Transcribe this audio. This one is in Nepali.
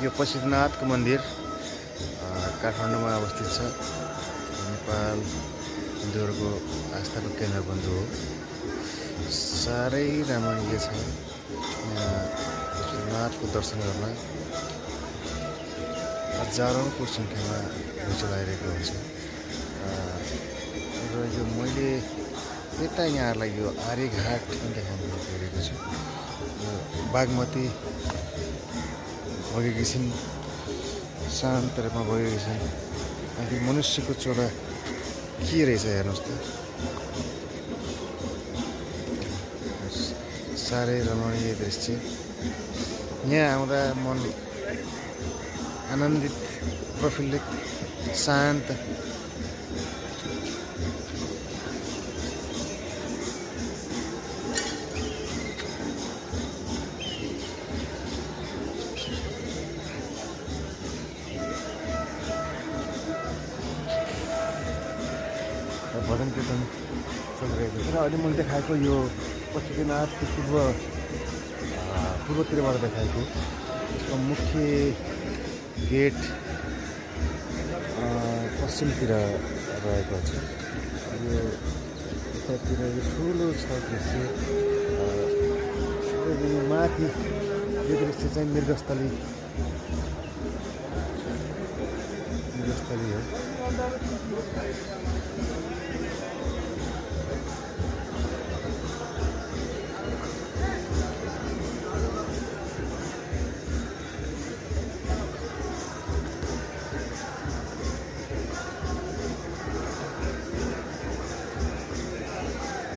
यो पशुपतिनाथको मन्दिर काठमाडौँमा अवस्थित छ। नेपाल हिन्दूहरूको आस्थाको केन्द्रबिन्दु हो। साह्रै रमणीय छ। यहाँ पशुपतिनाथको दर्शन गर्न हजारौँको सङ्ख्यामा घुइँचो लगाइरहेको हुन्छ। र यो मैले यता यहाँहरूलाई यो आर्यघाट देखाउन गइरहेको छु। बागमती बगेकी छिन्, शान्त रूपमा बगेकी छन्। अनि मनुष्यको चोला के रहेछ हेर्नुहोस् त। साह्रै रमणीय दृश्य। यहाँ आउँदा मन आनन्दित, प्रफुल्लित, शान्त। भजन कीर्तन चलिरहेको छ र अहिले मैले देखाएको यो पशुपतिनाथको पूर्वतिरबाट देखाएको यसको मुख्य गेट पश्चिमतिर रहेको छ। यो यतातिर यो ठुलो छ दृश्य। माथि यो दृश्य चाहिँ मृगस्थली हो।